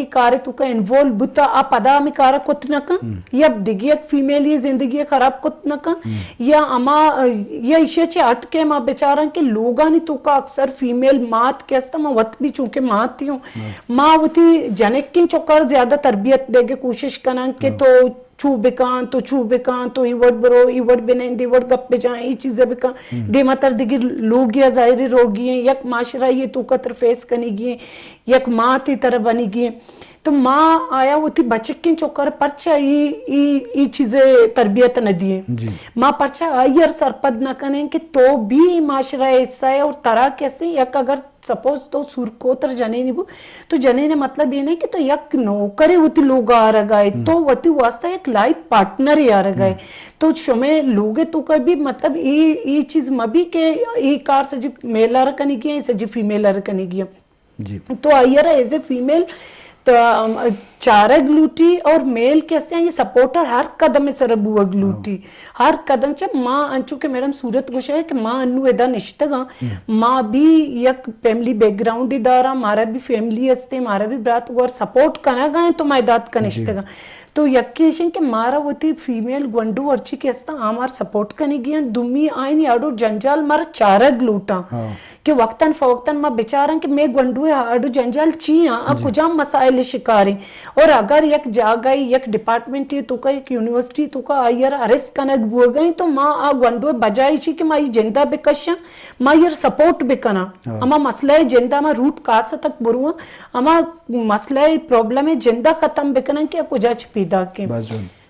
کار ءِ توکا انوالو بوتا، آ پدا ہمے کار ءَ کت نہ کن، یا دگہ یک فیمیل ءِ زندگی ءَ خراب کت نہ کن، یا ہما، یا ایشی ءَ چہ ہٹ کے ما بچاراں کہ لوگانی توکا اکثر فیمیل مات کہ استاں، ما وت بھی چونکہ مات ہی ہوں، ما وتی جنکیں چکار زیادہ تربیت دیگ ءِ کوشش کناں کہ تو چو بکن، تو چو بکن، تو ای وڑ برو، ای وڑ بنند، ای وڑ گپ بجان، ای چیز بکن۔ دیما تر دگہ لوگ یا ظاہر روگی ہیں، یک معاشرہ یہ توکا تر فیس کنگی ہیں، یک مات ءِ طرح بنگی ہیں۔ تو ما آیا وتی بچکیں چکر پرچا ای، ای، ای چیز تربیت نہ دیے؟ ما پرچا آئی ار سرپد نہ کنیں کہ تو بھی معاشرہ حصہ ہے اور ترا کیسے یک اگر سپوز تو سور کوتر جنینی بو، تو جنین ءِ مطلب یہ نہیں کہ تو یک نوکرے وتی لوگ آرگا ہے، تو وتی واسطہ یک لائف پارٹنر آرگا ہے۔ تو شمے لوگ توکا بھی مطلب ای، ای چیز مبی کہ ای کار سجی میل آر کنگی ہے، سجی فیمیل آر کنگی ہے۔ تو آئی را ایز اے فیمیل تو، ام، چارگ لوٹی اور میل کہ ہستے ہیں یہ سپورٹر ہر قدم سر بوگ لوٹی۔ ہر قدم چہ ما انچو کہ میڈم صورت گوشے کہ ما انو ادا نشتگاں، ما بھی یک فیملی بیک گراؤنڈ داراں، مارا بھی فیملی ہستے، مارا بھی برات گور سپورٹ کنگا ہیں تو ما ادا اتکا نشتگاں۔ تو یکے ایشیں کہ مارا وتی فیمیل گونڈو ہرچی کہ ہستاں آ مار سپورٹ کنگی ہیں، دومی آئینی آڈو جنجال مارا چارگ لوٹاں کہ وقتاً فوقتاً ما بچاراں کہ مے گونڈو آڈو جنجال چی ہیں، آ کجام مسائل شکاریں۔ اور اگر یک جاگہ یک ڈپارٹمنٹ توکا یک یونیورسٹی توکا آئی ار ارسٹ کنگ بوگا ہیں تو ما آ گونڈو بجائے چی کہ ما ای جندہ بکشاں، ما ایر سپورٹ بکناں، ہما مسئلہ جندا ما روٹ کاس تک برواں، ہما مسئلہ پرابلم جندا ختم بکناں کہ کجا چہ پیداک ہیں۔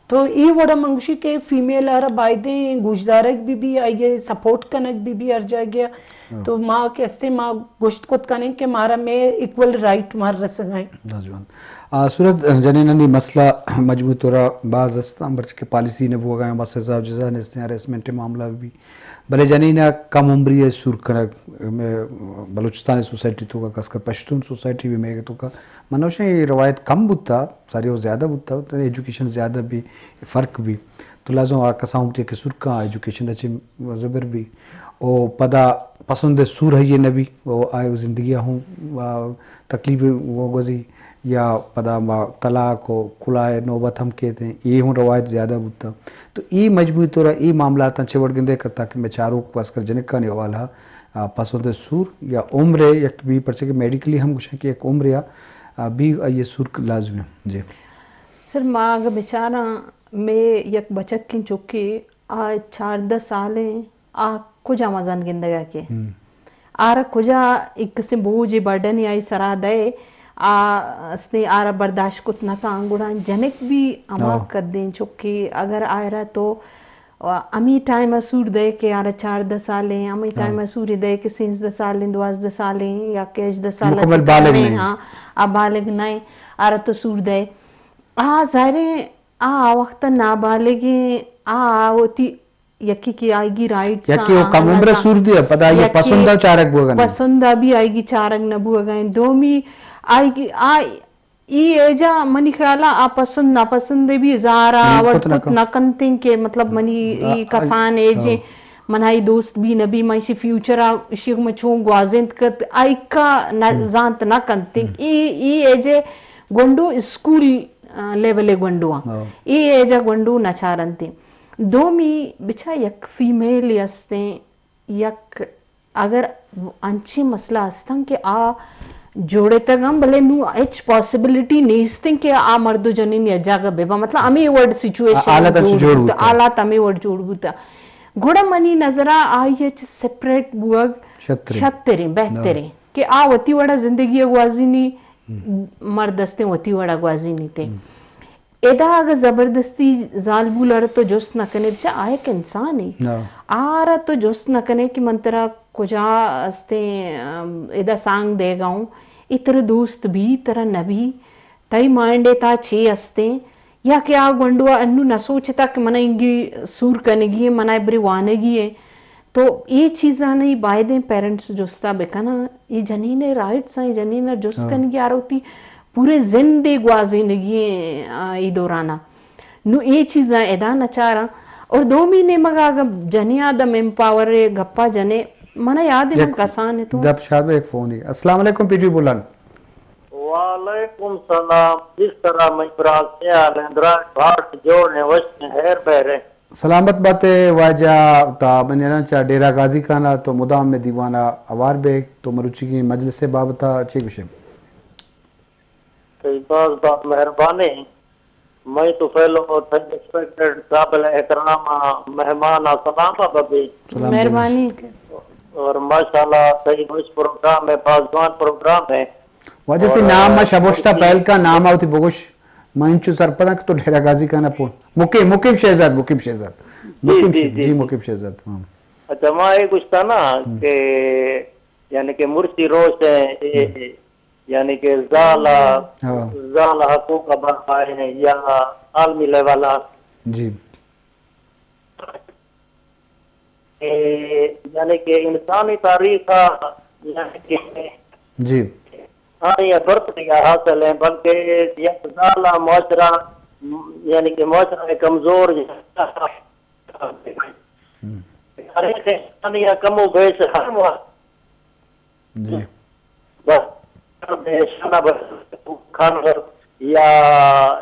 تو ای وڑا من گوشی کہ فیمیل آرا بایدیں گوشدارگ بی بی، آئی سپورٹ کنگ بی بی ہر جاگہ۔ تو ما کہ ہستیں ما گوشت کت کنیں کہ مارا مے ایکول رائٹ مار رسگائیں۔ صورت جنینانی مسئلہ مجموعی طورا باز ہستاں، پرچہ کہ پالیسی نہ بوگا ہیں، بس حساب جزا نیستیں، ہراسمنٹ معاملہ بی۔ بلے جنین ء کم عمری ء سور کنگ، مئے بلوچستان سوسائٹی توکا، خاص کر پشتون سوسائٹی بھی مئے توکا، من نوشیں یہ روایت کم بوتا، ساری وہ زیادہ بوتا، تو ایجوکیشن زیادہ بھی فرق بھی۔ تو لازم آ کساں ہم کہ سور کاں ایجوکیشن اچے زبر بھی۔ او پدا پسند سور ہے یہ نبی، او آئے زندگی ہوں، آ، تکلیف وہ گوزی۔ یا پدا ما طلاق و کلائے نوبت ہم کیت ہیں، اے ہوں روایت زیادہ بوتا۔ تو اے مجموعی طور اے معاملاتاں چہ وڑ گندے کرتا کہ میں چاروک خاص کر جنکانی حوالہ، آ، پسند سور یا عمر یک بھی پرچہ کہ میڈیکلی ہم گوشن کہ یک عمر یا، آ، بھی آئیے سور لازمی۔ جی۔ سر، ما اگر بچاراں میں یک بچک چکے آ چاردہ سالیں، آ کجا مزن گندگا کے؟ آرا کجا ایک کسے بوجھ برڈن آئی سرا دے، آ استے آرا برداشت کت نہ کان۔ گڑا جنک بھی ہما قدیں چکے اگر آئرا تو ہمی ٹائم سور دے کہ آرا چاردہ سالیں، ہمی ٹائم سور دے کہ سینزدہ سالیں، دوازدہ سالیں یا کہ ہژدہ سال مکمل بالغ نہیں۔ ہاں، آ بالغ نہیں، آرا تو سور دے۔ آ ظاہریں آ، آ وقت نابالغیں، آ، آ وتی یکی کہ آئیگی رائٹس یکی وہ کم عمر سور دیا، پدا یہ پسند چارگ بوگا نہیں۔ پسند بھی آئیگی چارگ نہ بوگا ہیں۔ دومی آئیگی، آ، ای ایجا منی خیالا آ پسند ناپسند بھی زارا اور کت نہ کنتیں کہ مطلب منی ای کسان ایجیں، منائی دوست بھی نبی، من اشی فیوچر آ، اشی میں چون گوازنت کت، آئی کا زانت نہ کنتیں۔ ای، ای ایجے گونڈو اسکول آ، لیول ء گونڈواں۔ اے ایجا گونڈو نچارنتی۔ دومی بچا یک فیمیل استیں، یک اگر انچیں مسئلہ استن کہ آ جوڑتگ ہم، بلے نو ہچ پاسبلٹی نیستیں کہ آ مرد و جنین یک جاگہ ببا۔ مطلب ہمیں وڈ سچویشن حالت جوڑ بوتا۔ حالت ہمیں وڈ جوڑ بوتا۔ گڑا منی نظرا آئی اچ سپریٹ بوگ شتریں۔ شتریں، بہتریں۔ کہ آ وتی وڑا زندگی گوازینی، مرد استیں وتی وڑا گوازینی تے۔ ادا اگہ زبردستی زالبول ء تو جست نہ کنے، بچا آ یک انسانے۔ آرا تو جست نہ کنے کہ من ترا کجا استیں، ام، ادا سانگ دیگا ہوں، ای ترا دوست بھی، ترا نہ بھی، تئی مائنڈ ء تا چے استیں، یا کہ آ گونڈو ء انو نہ سوچتا کہ منا انگی سور کنگی ہے، منا برے وانگی ہے۔ تو اے چیزانی بایدیں پیرنٹس جستا بکناں۔ اے جنین ء رائٹس ہیں، اے جنین ء جست کنگی آ وتی پورے زند ء گوازینگی ہیں، آ، اے دورانا۔ نو اے چیزاں ادا نہ چاراں۔ اور دومی نیمگا اگاں جنی آدم ایمپاور ء گپا جنے، منا یاد ہے من کسان تو۔ دپ شاد ایک فون ہی۔ السلام علیکم پی ٹی وی بولان۔ وعلیکم سلام۔ جس طرح میں براس حال ہیں، دراج بھاٹ جوڑ ہیں، وش ہیں، ہیر بہر ہیں۔ سلامت بات ئے واجہ، تا بنیران چا ڈیرہ غازی خان ءَ تو مدام میں دیوان ءَ اوار بے، تو مروچیگیں مجلس ءِ بابت ءَ چے گوشے؟ تئی باز باز مہربانی۔ میں تو پہلو تئی ریسپیکٹڈ قابل احترام مہمان ءَ سلام ءَ ببی۔ سلام مہربانی۔ اور ماشاءاللہ تئی وش پروگرام ہے، باز جوان پروگرام ہے۔ واجہ تئی اور نام ما شبوشتا پہل کا نام آؤ تئی بگوش۔ ما انچو سرپداں کہ تو ڈیرہ غازی خان ءَ پون۔ مقیم، مقیم شہزاد، مقیم شہزاد۔ جی، مقیم جی، شہزاد، جی، جی، جی۔ مقیم شہزاد۔ ہاں۔ اچھا، ما اے گوشتا نا ہم۔ کہ یعنی کہ مرچی روش ہے، اے ہم۔ یعنی کہ زال، ہاں۔ زال حقوق ءِ باروا ہے یا عالمی لیول ءَ۔ جی۔ اے، یعنی کہ انسانی تاریخ ءَ، یعنی کہ جی۔ ہاں، یہ برت یا حاصل ہیں، بلکہ یک زال ءَ معاشرہ، یعنی کہ معاشرہ کمزور ہم۔ تاریخ انسانی ءَ کم و بیش ہر وقت جی۔ بس، شانہ بس خان یا،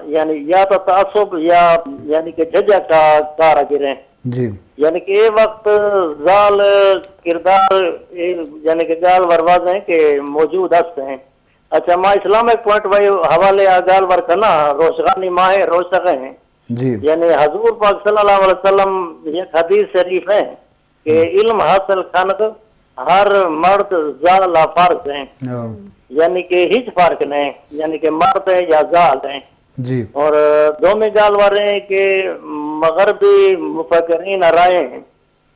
یعنی یا تو تعصب یا، یعنی کہ جھجھا کا کار گریں۔ جی۔ یعنی کہ اے وقت زال کردار، اے، یعنی کہ گال ورواز ہیں کہ موجود است ہیں۔ اچھا، ما اسلامک پوائنٹ وہی حوالے آ گال ور کنا، روشغانی ماہ روشغ ہیں۔ جی۔ یعنی حضور پاک صلی اللہ علیہ وسلم یک حدیث شریف ہے کہ ہم۔ علم حاصل کنگ ہر مرد زال ءَ فرض ہیں۔ ہاں۔ یعنی کہ ہچ فرق نہیں، یعنی کہ مرد ہے یا زال ہیں۔ جی۔ اور دومی گال ور ہیں کہ مغربی مفکرین ءِ رائے ہیں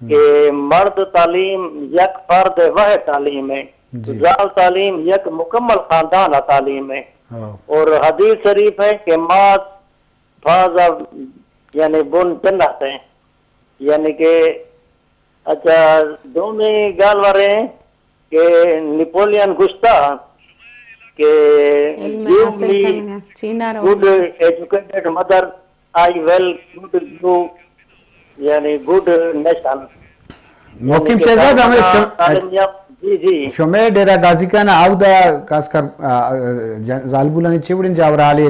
ہم۔ کہ مرد تعلیم یک فرد ءِ وہے تعلیم ہے، جی۔ زال تعلیم یک مکمل خاندان ءِ تعلیم ہے۔ ہاں۔ اور حدیث شریف ہے کہ مات فاز، یعنی بن جنت ہیں۔ یعنی کہ، اچھا، دومی گال ور ہیں کہ نپولین گوشتا کہ علم give حاصل me کنگا، چینا روان۔ Good educated mother, I will give you، یعنی good nation۔ مقیم یعنی کہ شہزاد، ہمیں شم-، تعلیم یافتہ، جی، جی۔ شمے ڈیرہ غازی خان اودا خاص کر، آ، آ، جن-، زالبولانی چے وڑیں جاورالے،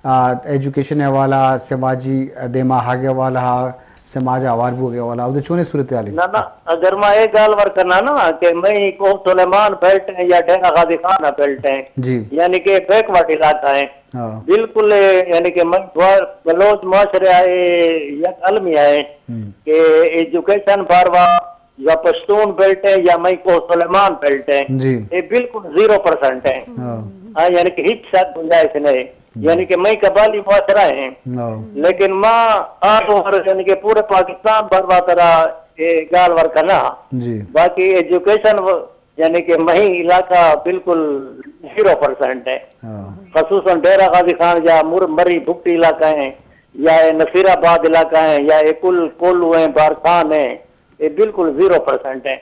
آ، ایجوکیشن حوالہ، سماجی دیما آہگ حوالہ، سماج آوار بوگ حوالہ، اودا چونے صورتحال ہے؟ نہ، نہ، اگر ما اے گال ور کنا نا کہ میں کوہ سلیمان بیلٹ ہیں یا ڈیرہ غازی خان بیلٹ ہیں، جی۔ یعنی کہ بیکورڈ علاقہ ہیں۔ ہاں۔ بالکل، یعنی کہ من دوا-، بلوچ معاشرے آئے یک المی آئے ہم۔ کہ ایجوکیشن باروا یا پشتون بیلٹ ہیں یا میں کوہ سلیمان بیلٹ ہیں، جی۔ یہ بالکل زیرو پرسنٹ ہیں۔ ہاں۔ ہاں، یعنی کہ ہچ شک گنجائش نہیں۔ جی۔ یعنی کہ میں قبائلی معاشرہ ہیں۔ ہاں۔ لیکن ما آپ اور یعنی کہ پورے پاکستان باروا ترا یہ گال ور کنا۔ جی۔ باقی ایجوکیشن و-، یعنی کہ مہی علاقہ بالکل زیرو پرسنٹ ہے۔ ہاں۔ خصوصاً ڈیرہ غازی خان یا مر-، مری بھٹی علاقہ ہیں، یا اے نصیر آباد علاقہ ہیں، یا اے کل کولو ہیں، بارکھان ہیں، یہ بالکل زیرو پرسنٹ ہیں۔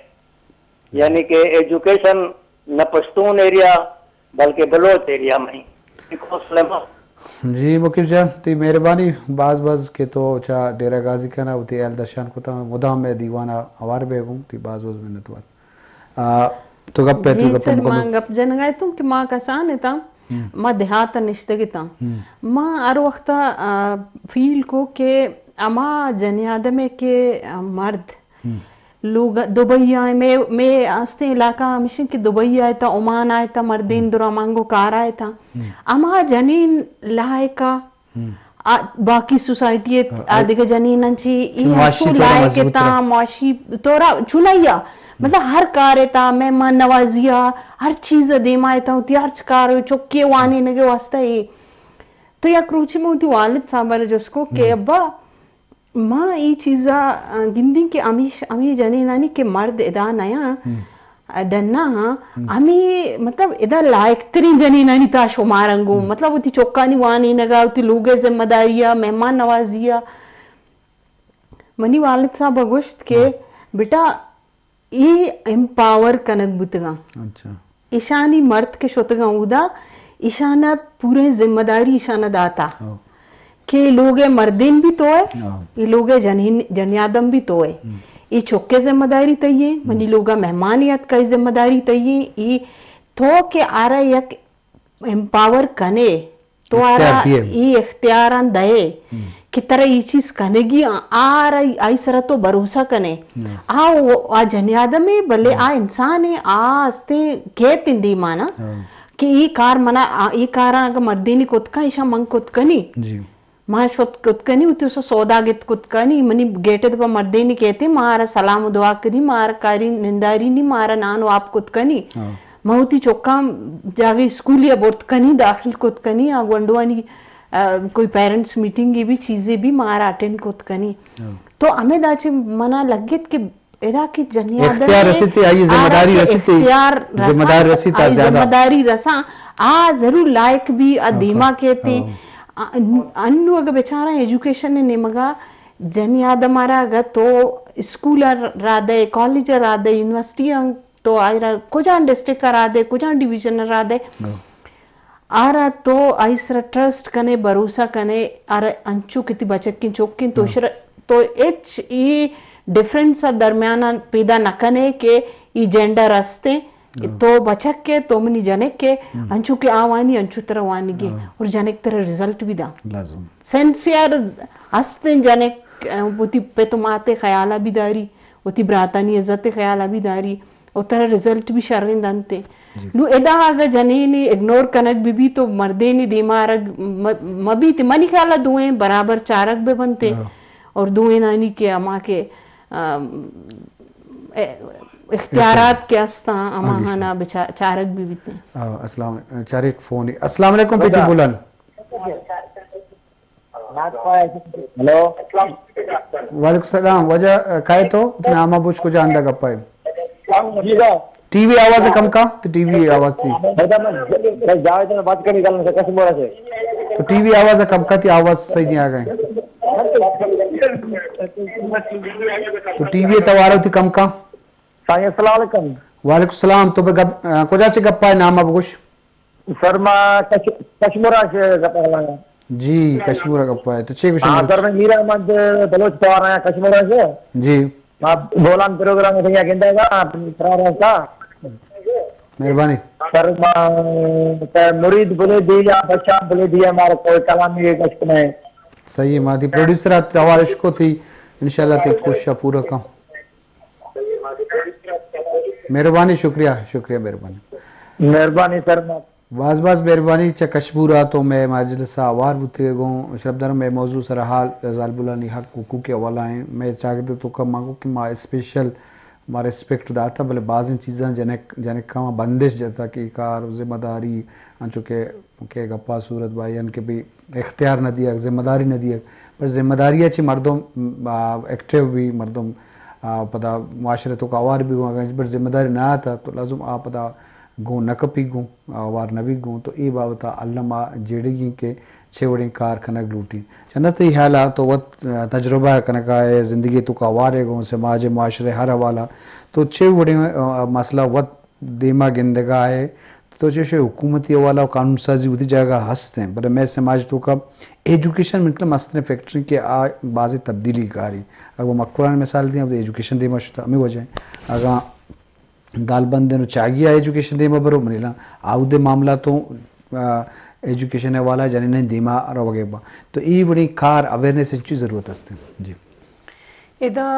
یعنی کہ ایجوکیشن نہ پشتون ایریا بلکہ بلوچ ایریا میں۔ جی مقیم جان، تی مہربانی باز باز کہ تو چا ڈیرہ غازی خان ءَ وتی ہیال درشان کتا، مدام میں دیوان ءَ ہوار بے گوں، تی باز باز منت وار۔ آ، تو گپ ءَ، تو جی گپ ءَ سر، مکمل۔ ما گپ جنگ ءَ اتوں کہ ما کسان اتاں، ہم۔ ما دیہات ءَ نشتگ اتاں۔ ہم۔ ما ہر وقت ءَ، آ، فیل کو کہ ہما جنی آدم ءَ کہ، آ، مرد ہم۔ لوگ دبئی ءَ، مے، مے استیں علاقہ ہمیش انت کہ دبئی ءَ اتاں، عمان ءَ اتاں، مردین ہم۔ درا مانگو کار ءَ اتاں۔ ہم۔ ہما جنین لائق ءَ ہم۔ آ، باقی سوسائٹی ءِ ہاں، آ آ، دگہ جنیناں چی، ای چون معاشی ہنچو طور لائق مضبوط اتاں، رہا۔ معاشی طور چنائی ءَ، ہم۔ مطلب ہر کار اتاں، مہمان نوازی ءَ، ہر چیز ءَ دیما اتاں، وتی ہرچ کار ءَ چکی ءَ وانینگ ءِ واسطہ اے۔ تو یک روچے من وتی والد صاحب ءَ جست کو کہ ہم۔ ابا، ما اے چیزا، آ، گندیں کہ ہمیش، ہمے جنینانی کہ مرد ادا نیاں، ہم۔ ڈنا ہاں، ہم۔ ہمے مطلب ادا لائق ترین جنینانی تہا شمارن گوں، ہم۔ مطلب وتی چکانی وانینگا، وتی لوگ ءِ ذمہ داری ءَ، مہمان نوازی ءَ۔ منی والد صاحب ءَ گوشت کہ ہم۔ بیٹا اے ایمپاور کنگ بوتگاں۔ اچھا۔ ایشانی مرد کہ شتگاں اودا، ایشانا پوریں ذمہ داری ایشانا داتا۔ ہو۔ کہ اے لوگ ءِ مردین بھی تو ہے، ہو۔ اے لوگ ءِ جنین، جنی آدم بھی تو ہے۔ ہم۔ اے چک ءِ ذمہ داری تئی ہے، ہم۔ منی لوگا مہمانے اتکا، اے ذمہ داری تئی ہے، اے تو کہ آرا یک امپاور کنے، تو آرا ای اختیاراں دئے کہ ترا ای چیز کنگی، آ، آرا آئی سرا تو بھروسہ کنے۔ آ، آ جنی آدمے، بلے آ انسانے، آ استیں کیت اندی مانا کہ ای کار منا، آ، ای کاراں اگہ مردینی کت کن، ایشاں من کت کنی۔ ما شت کت کنی، وتی سو سودا گت کت کنی، منی گیٹ ء دپا مردینی کیتے، مارا سلام و دعا کری، مارا کاری ننداری نی، مارا نان و آپ کت کنی۔ ما وتی چکاں جاگہ اسکولی ء برت کنی، داخل کت کنی، آ گونڈوانی، آ، کوئی پیرنٹس میٹنگے بی، چیزے بی، مارا اٹینڈ کت کنی۔ تو ہمے دا چہ منا لگت کہ ادا کہ جنی آدم اختیار رسیتے، آئی ذمہ داری رسیتے، اختیار رساں، ذمہ دار رسیت آ آئی زیادہ۔ ذمہ داری رساں، آ ضرور لائق بی، آ دیما کیتے۔ آ، انو اگہ بچاراں ایجوکیشن نیمگا جنی آدم آرا اگہ تو اسکول را دے، کالج را دے، یونیورسٹی آں تو آئرا کجان ڈسٹرکٹ را دے، کجان ڈویژن را دے، آرا تو آئی سرا ٹرسٹ کنے، بھروسہ کنے، آرا انچو کہ تی بچکیں چکیں تو شر، تو ہچ ای ڈفرنس درمیان پیدا نہ کنے کہ ای جینڈر استیں، تو بچک کے، تو منی جنک کے، انچو کہ آ وانی، انچو ترا وانگی، اور جنک ترا رزلٹ بھی دا۔ سینسیئر استیں جنک، وتی پت و ماتے خیالہ بھی داری، وتی براتانی عزت خیالہ بھی داری، و ترا رزلٹ بھی شریں دنتے۔ نو ادا اگہ جنینے اگنور کنگ بہ بیت و مردینے دیما آرگ م-، مہ بیت، منی خیالا دوئیں برابر چارگ بہ بنتے۔ اور دوئینانی کہ ہما کہ، آ، اختیارات کہ استاں، ہماہانا بچا-، چارگ بہ بیتیں۔ آ، السلام، چاریک فون۔ السلام علیکم، پی ٹی بولان۔ ہیلو۔ وعلیکم السلام۔ واجہ، کئے تو؟ نام ء بوش، کجا ہند ء گپ ء؟ ٹی وی آواز ء کم کا، تو ٹی وی آواز تھی۔ تو ٹی وی آواز ء کم کا، تی آواز صحیح نہیں آ گئے۔ تو ٹی وی توارو تھی کم کا۔ سائیں، السلام علیکم۔ وعلیکم السلام۔ تو بہ گپ، آ، کجا چہ گپ ء، نام ء بگوش۔ سر، ما کش-، کشمورا چہ گپ ء۔ جی، کشمورا گپ ء۔ تو چے گوشے؟ ہاں سر، میں میر احمد بلوچ توار آیا کشمورا سے۔ جی۔ ما بولان پروگرام ہے، گندے گا، پرا رہتا۔ مہربانی۔ سر، ما، سر، مرید بلے دیا، بچا بلے دیا، ہمارا کوئی کلام یہ گشت نہیں۔ صحیح ہے، ما دی پروڈیوسر آتے حوالش کو تھی، انشاءاللہ تی کوشش پورا کم۔ مہربانی، شکریہ، شکریہ، مہربانی۔ مہربانی سر۔ باز باز مہربانی چہ کشمور ء تو مئے مجلس ء ہوار بوتگ ء گوں شرپدار مئے موضوع سر ء حال زالبولانی حق حقوق ء حوالہ ایں۔ مئے چاگرد ء توکا ما گوں کہ ما اسپیشل ما ریسپیکٹ داتا، بلے بازیں چیزاں جنک، جنکاں ما بندش جتا کہ اے کار ذمہ داری انچو کہ، کہ گپا صورت بھائی ان کہ بھی اختیار نہ دیگ، ذمہ داری نہ دیگ، پر ذمہ داری ء چہ مردم، آ، ایکٹیو بی، مردم، آ، پدا معاشرے توکا ہوار بی گوں، اگاں ہچبر ذمہ داری نہ آتا تو لازم آ پدا گوں نہ کپی گوں، آ، ہوار نہ بی گوں۔ تو اے بابت ء الم آ جیڑگی کہ چے وڑیں کار کنگ لوٹی۔ چنت ای حال ء تو وت، آ، تجربہ کنگا ئے، زندگی توکا ہوار ئے گوں سماج معاشرے ہر حوالہ تو چے وڑیں، آ، مسئلہ وت دیما گندگا ئے، تو چوشے حکومتی حوالہ و قانون سازی وتی جاگہ ہست ہیں، بلے مئے سماج توکا ایجوکیشن من کلم مستریں فیکٹر کہ آ بازیں تبدیلی کاری۔ اگر وہ مکران مثال دیں، ایجوکیشن دیما شتا، ہمیں وجہ ہیں۔ اگر دالبندن و چاگی آ ایجوکیشن دیما برو، منی لا آودے معاملہ تو، آ، ایجوکیشن حوالہ جنین دیما روگے با۔ تو ای وڑی کار اویئرنس انچی ضرورت است ہیں۔ جی۔ ادا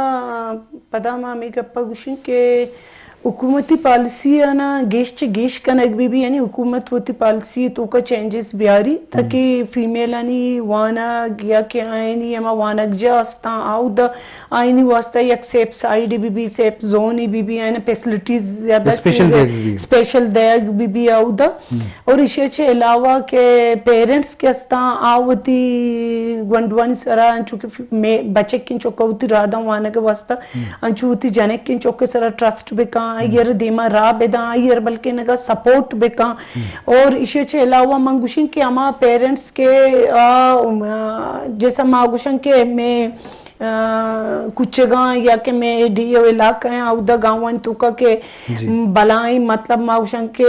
پدا ما ہمے گپ ء گوشیں کہ حکومتی پالیسی آناں گیش چہ گیش کنگ بہ بی، یعنی حکومت وتی پالیسی توکا چینجز بیاری تاکہ فیمیلانی وانگ یا کہ آئینی ہما وانگ جا استاں آودا آئینی واسطہ یک سیف سائیڈ بہ بی، سیف زون بہ بی، آئین فیسلٹیز زیادہ اسپیشل دیگ بہ بی۔ اسپیشل دیگ بہ بی آودا۔ اور ایشی چہ علاوہ کہ پیرنٹس کہ استاں آ وتی گونڈوانی سرا انچو کہ مے-، بچکیں چکا وتی راداں وانگ ء واسطہ انچو وتی جنکیں چک ء سرا ٹرسٹ بکاں، آئی ء را دیما راہ بداں، آئی ء را بلکینگ ء سپورٹ بکاں۔ اور ایشی چہ علاوہ من گوشیں کہ ہما پیرنٹس کہ، آ، ام، آ، جیسا ما گوشن کہ میں، آ، کچگاں یا کہ میں ڈی او علاقہ ہیں، اودا گاؤں توکا کہ بلائیں مطلب ما گوشن کہ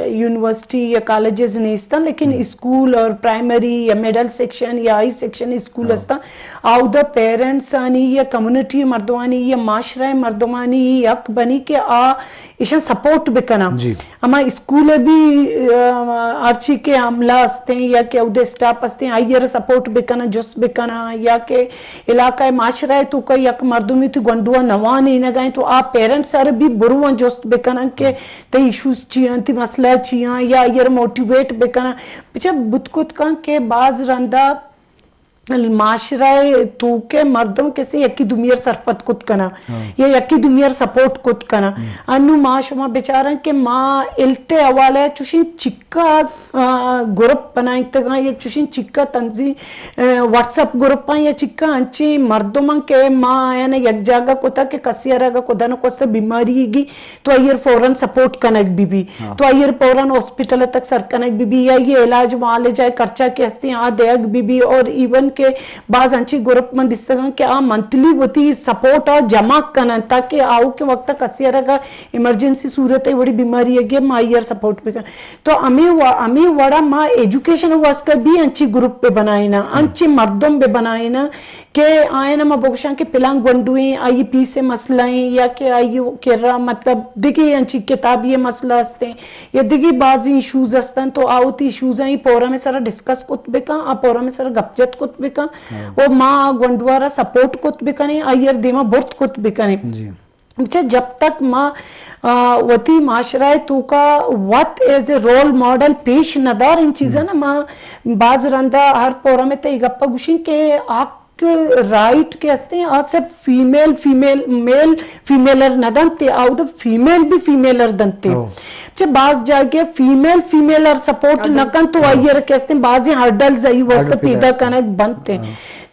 یونیورسٹی یا کالجز نیستن، لیکن اسکول اور پرائمری یا مڈل سیکشن یا ہائی سیکشن اسکول ہستن، اودا پیرنٹس آنی یا کمیونٹی مردمانی یا معاشرہ مردمانی حق بنی کہ آ ایشاں سپورٹ بکناں۔ جی۔ ہما اسکول ءَ بھی، آ، ہرچی کہ عملہ استیں یا کہ اودے اسٹاف استیں، آئی ءَ را سپورٹ بکناں، جست بکناں، یا کہ علاقہ ءِ معاشرہ ءِ توکا یک مردمے تئی گونڈواں نوانینگا ایں تو آ پیرنٹس ءَ را بھی برواں جست بکناں کہ تئی ایشوز چی آں، تئی مسئلہ چی آں، یا آئی ءَ را موٹیویٹ بکناں۔ بچا بوت کت کن کہ باز رندا معاشرہ ءِ توکا مردم کسے یکی دومی ءَ را سرپد کت کناں، ہاں۔ یا یکی دومی ءَ را سپورٹ کت کناں۔ ہم۔ انو ما شما بچاراں کہ ما الٹ ءِ حوالہ ءَ چوشیں چکا، آ، گروپ بنائینتگاں یا چوشیں چکا تنظیم، آ، واٹس اپ گروپاں یا چکا انچیں مردماں کہ ما آیاں یک جاگہ کتا کہ کسے ءَ را اگاں خدا نخواستہ بیماری گی تو آئی ءَ را فوراً سپورٹ کنگ بہ بی، ہاں۔ تو آئی ءَ را فوراً ہاسپٹل ءَ تک سر کنگ بہ بی، یا آئی ءِ علاج معالجہ ءِ خرچہ کہ ہستیں آ دیگ بہ بی، اور ایون کہ باز انچیں گروپ من دیستگاں کہ آ منتھلی وتی سپورٹ ءَ جمع کنن تاکہ آؤکیں وقت ءَ کسے ءَ را اگاں ایمرجنسی صورت ءَ وڑی بیماری ءَ گی ما آئی ءَ را سپورٹ بکن۔ تو ہمے و-، ہمے وڑا ما ایجوکیشن ءِ واسطہ بھی انچیں گروپ بہ بنائیناں، ہم۔ انچیں مردم بہ بنائیناں کہ آیاں ما بگوشاں کہ پلان گونڈویں آئی پیس ءِ مسئلہ ایں یا کہ آئی کرا مطلب دگہ انچیں کتابی ءِ مسئلہ ہستیں یا دگہ بازیں ایشوز ہستن تو آ وتی ایشوز آئی فورم ءِ سرا ڈسکس کت بکن، آ فورم ءِ سرا گپ جت کت بکن، ہاں۔ و ما آ گونڈو ءَ را سپورٹ کت بکنیں، آئی ءَ را دیما برت کت بکنیں۔ جی۔ بچا جب تک ما، آ، وتی معاشرہ ءِ توکا وت ایز اے رول ماڈل پیش نہ دار ان چیزاں ہم۔ نا ما باز رندا ہر فورم ءِ تہ اے گپا گوشیں کہ حق رائٹ کہ ہستیں آ صرف فیمیل، فیمیل، میل فیمیل ءَ را نہ دنت، آ اود فیمیل بھی فیمیل ءَ را دنت۔ او۔ چہ باز جاگہ فیمیل فیمیل ءَ را سپورٹ نہ کنت تو آئی ءَ را کہ ہستیں بازیں ہرڈلز آئی واسطہ پیدا کنگ بنت۔ ہاں۔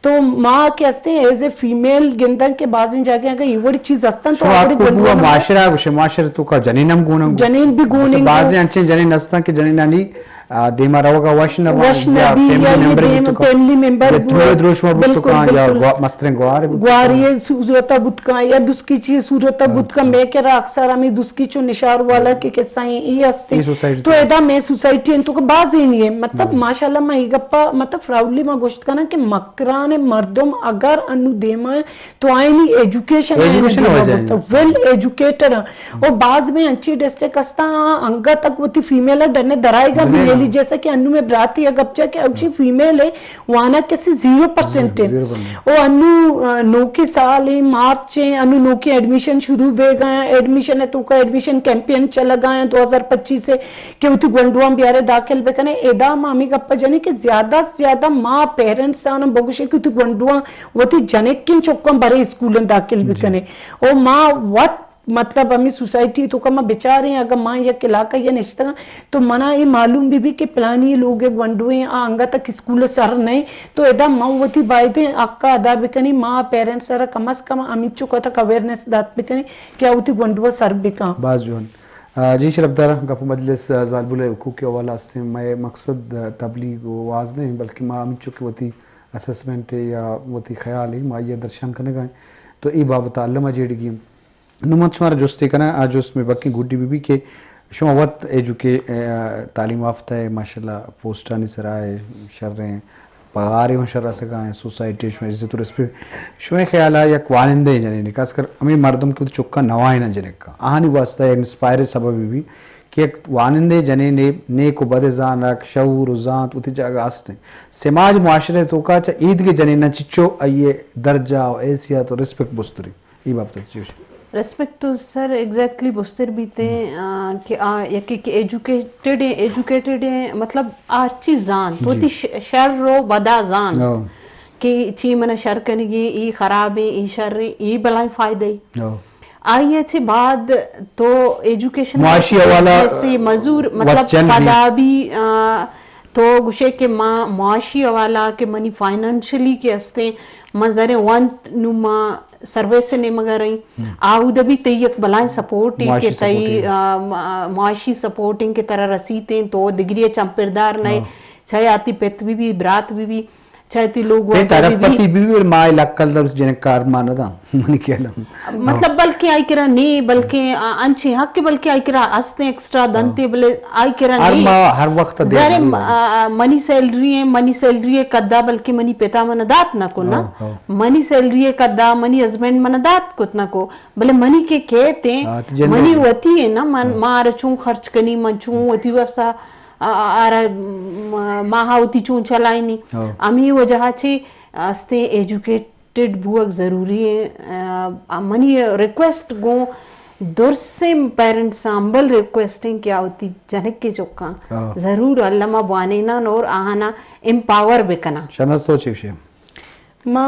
تو ما کہ ہستیں ایز اے فیمیل گنداں کہ بازیں جاگہ اگاں اے وڑی چیز ہستن تو شما آ وڑی آپ کو گونڈو بوا ءَ معاشرہ گوشے، معاشرہ توکا جنین ہم گون انت۔ جنین بھی گون انت۔ بازیں انچیں جنین ہستن کہ جنینانی آ، دیما روگا وش نہ باں، وش نہ یا بی، فیملی یا یہ ممبر دیم بوتو کاں، فیملی ممبر یا بو-، دروے دروشم بوتو بالکل، کاں، یا بالکل۔ گوا-، مستریں گوار بوتو گوار کاں۔ یہ صورت بوت کاں، یا دسکی چی صورت ہاں، بوت کاں، ہاں۔ میں کرا اکثر ہمیں دسکی چو نشار والا ہاں۔ کہ قصہ ایں، یہ ہستے۔ یہ سوسائٹی تو تو ادا میں سوسائٹی ہیں تو کہ بازیں نہیں ہے، مطلب ہاں۔ ماشاءاللہ میں یہ گپا، مطلب فراؤڈلی میں گوشت کنا کہ مکران مردم اگر انو دیما تو آئینی ایجوکیشن ایجوکیشن آئینی ہو دیما جائیں۔ بوتا، ویل ایجوکیٹڈ ہیں۔ اور بعض میں انچی ڈسٹرکٹ ہستا، انگا تک وتی فیمیل ڈنے درائے گا بھی دنے گا۔ میلی، جیسا کہ انو میں براتی یا گپچا کہ اوشی فیمیل ہے، وانا کسی زیرو پرسنٹ ہے۔ Zero percent. او انو، آ، نوکی سال ہے، مارچ ہے، انو نوکی ایڈمیشن شروع بے گئے ہیں، ایڈمیشن ہے تو کا ایڈمیشن کیمپین چلا گئے ہیں دو ہزار پچیس سے کہ وتی گونڈوان بیارے داخل بکنے۔ ادا ما ہمی گپا جنے کہ زیادہ سے زیادہ ما پیرنٹس آنا بگوشے کہ وتی گونڈوان وتی جنکیں چکاں برے اسکولن داخل جی۔ بکنے۔ او ما وت مطلب ہمیں سوسائٹی تو کا ما بچاریں، اگر ما یک علاقہ یا نشتگاں تو منا یہ معلوم بھی بھی کہ پلانی لوگ گونڈویں آ انگا تک اسکول سر نہیں، تو ادا ما وتی بایدیں حق ادا بکنی، ما پیرنٹس را کم از کم ہمیں چکا تک اویئرنس دات بکنی کہ آ وتی گونڈو سر بکاں۔ باز جوان۔ آ، جی شرفدار، گپ و مجلس، آ، زالبول حقوق کے حوالہ ہستیں۔ مئے مقصد، آ، تبلیغ و واز نہیں، بلکہ ما ہمیں چکے وتی اسسمنٹ یا وتی خیال ہی ما یہ درشان کنگا ہیں۔ تو ای بابت علمہ جیڑگی ہم۔ نو من شمارا جستے کناں، آ جست میں بکیں گڈی بی بی کہ شما وت ایجوکے-، اے، تعلیم یافتہ ہے، ماشاءاللہ پوسٹانی سرا ہے، شریں پگارے ہوں شر رسگا ہیں، سوسائٹی شما عزت و ریسپیکٹ، شما خیال ہے یک وانندہ جنین، خاص کر ہمیں مردم کہ چکا نوائنا جنکا، آہانی واسطہ انسپائر سبب بی بی کہ یک وانندہ جنین نیک و بد زانک، شعور و زانت وتی جاگہ ہستیں۔ سماج معاشرے توکا چا ایدگے جنین چچو آئیے درجہ و حیثیت و ریسپیکٹ بستری۔ ای بابت چی گوشی؟ ریسپیکٹ تو سر ایگزیکٹلی بستر بیتے، آ، کہ آ یکی کہ ایجوکیٹڈ ہیں، ایجوکیٹڈ ہیں، مطلب آ چی زان، تو جی۔ تی ش-، شر رو بدا زان۔ ہاں۔ کہ چی من شر کنگی، ای خراب ہیں، ای شر ہیں، ای بلائیں فائدہ ہی۔ ہاں۔ آئی چی بعد تو ایجوکیشن معاشی حوالہ سے مزور، مطلب وچن بھی۔ پدا بھی، آ، تو گوشے کہ ما معاشی حوالہ کہ منی فائنانشلی کہ ہستے، ما زرے وانت نو ما سروس نیمگا رہی۔ ہم۔ آؤدا بھی تئی یک بلائیں سپورٹ ہے معاشی کہ تئی، سپورٹ ہے۔ آ، ما-، معاشی سپورٹ ہے کہ ترا رسیت ہیں، تو دگری چمپردار نئے، ہاں۔ چاہے آتی پت بھی بھی، برات بھی بھی۔ چاہتی لوگ پہ واجہ be be. Tripti be be, ماں لکل در جنک کار ما نہ داں۔ منی خیال ءَ۔ مطلب، بلکہ آئی کرا نی، بلکہ آ-، انچیں حق کہ بلکہ آئی کرا استیں ایکسٹرا دنتے، بلے آئی کرا ہر نی۔ ماہ، ہر وقت دے ظاہر ہے، ضروری ہے۔ آ، آ، منی سیلری ہے، منی سیلری ہے قدا، بلکہ منی پتا من دات نہ کو نا۔ ہاں، ہاں۔ منی سیلری ہے قدا، منی ہسبینڈ من دات کت نہ کو۔ بلے منی کہ کہتے، ہاں، تو جن منی ہے۔ وتی ہے نا، من، ہاں۔ مار چون خرچ کنی، من چون وتی واسطہ، آ، آ، آرا، م-، ماہ وتی چون چلائنی۔ ہاں۔ ہمیں وجہ چی استیں ایجوکیٹ ٹڈ بوگ ضروری ہیں۔ آ، منی ریکویسٹ گوں درسیں پیرنٹس ہمبل ریکویسٹ ہیں کہ آ وتی جنک کے چکاں ہاں۔ ضرور الما بوانیناں اور آہانا امپاور بکناں۔ شہناز تو چی گوشے؟ ما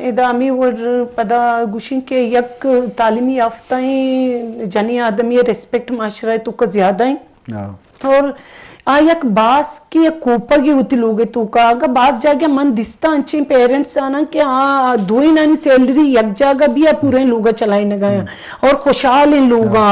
ادا ہمے وڑ پدا گوشیں کہ یک تعلیمی یافتہ ہیں جنی آدمی ریسپیکٹ معاشرہ تو کا زیادہ ہیں۔ ہاں۔ اور آ یک باسکے یک کوپگے وتی لوگے توکا۔ اگاں باز جاگہ من دیستہ انچیں پیرنٹس آناں کہ آ دوئینانی سیلری یک جاگہ بی آ پوریں لوگا چلائینگا آں اور خوشحالیں لوگا۔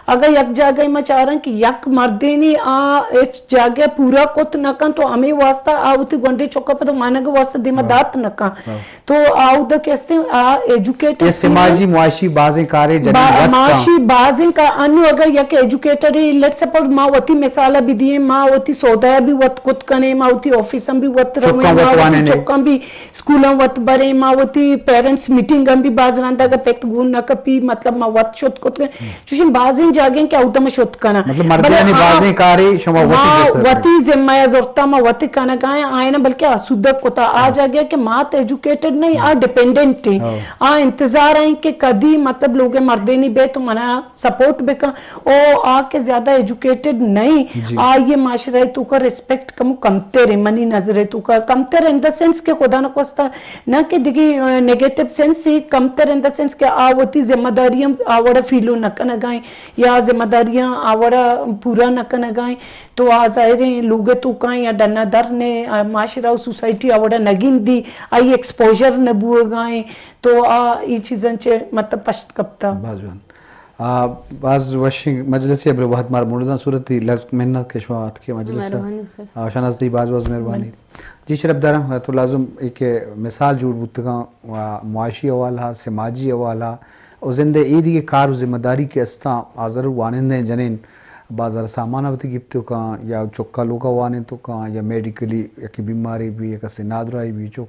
اگاں یک جاگہ ما چاراں کہ یک مردینے آ ہچ جاگہ پورا کت نہ کن تو ہمے واسطہ آ وتی گونڈیں چکا پدا مانگ واسطہ دیما دات نہ کن۔ ہاں۔ تو آ اودا کہ استیں، آ ایجوکیٹڈ یہ سماجی معاشی بازیں کارے جنین با-، وت کن۔ معاشی بازیں کا انو اگر یک ایجوکیٹڈ ہے، لیٹ سپوز ما وتی مثال بھی دیے، ما وتی سودا بھی وت کت کنے، ما وتی آفیس بھی وت رویں، چکاں ما وت وتی وانینے۔ چکاں بھی اسکولاں وت بریں، ما وتی پیرنٹس میٹنگ بھی باز رندا اگر پت گون نہ کپی، مطلب ما وت شت کت کنے۔ چوشیں بازیں جاگہیں کہ اودا ما شت کناں۔ مطلب بلے مردیانی آ، بازیں کارے شما وتی ما دست ء وتی ذمہ ء زرتا، ما وتی کنگا ہیں، آئینا بلکہ آسودگ کتا۔ آ ہاں۔ جاگہ کہ مات ایجوکیٹڈ نہیں، آ ڈیپینڈنٹ ہیں۔ ہاں۔ آ انتظار ہیں کہ کدی مطلب لوگ مردینی بے تو منا سپورٹ بکن۔ او آ کہ زیادہ ایجوکیٹڈ نہیں، جی۔ آ یہ معاشرہ تو کا ریسپیکٹ کم کمتر ہے، منی نظر تو کا کمتر ان دا سینس کہ خدا نخواستہ نہ کہ دگہ، آ، نیگیٹو سینس ہی کمتر ان دا سینس کہ آ وتی ذمہ داریاں آ وڑا فیلو نہ کنگائیں یا ذمہ داریاں آ وڑا پورا نہ کنگائیں تو آ ظاہر ہیں لوگ توکائیں یا ڈنا در نے، آ، معاشرہ و سوسائٹی آ وڑا نہ گندی، آئی ایکسپوژر نہ بوگائیں تو آ ای چیزاں چہ مطلب پشت کپتا۔ باز جوان۔ آ، باز وشیں مجلسے، ابرے وہد مار مرداں صورتی لگ منت کہ شما آتکے مجلس ء۔ مہربانی سر۔ آ، شہناز تئی باز باز مہربانی۔ جی شرپ داراں، تو لازم ایک مثال جوڑ بوتگاں و معاشی حوالہ، سماجی حوالہ و زندے اے دیگہ کار و ذمہ داری کہ استاں، آ ضرور وانندہ جنین بازار سامان وتی گپت کاں یا چکا لوگا وانین تو کاں یا میڈیکلی یکی بیماری بھی یا کسی نادرائی بھی چک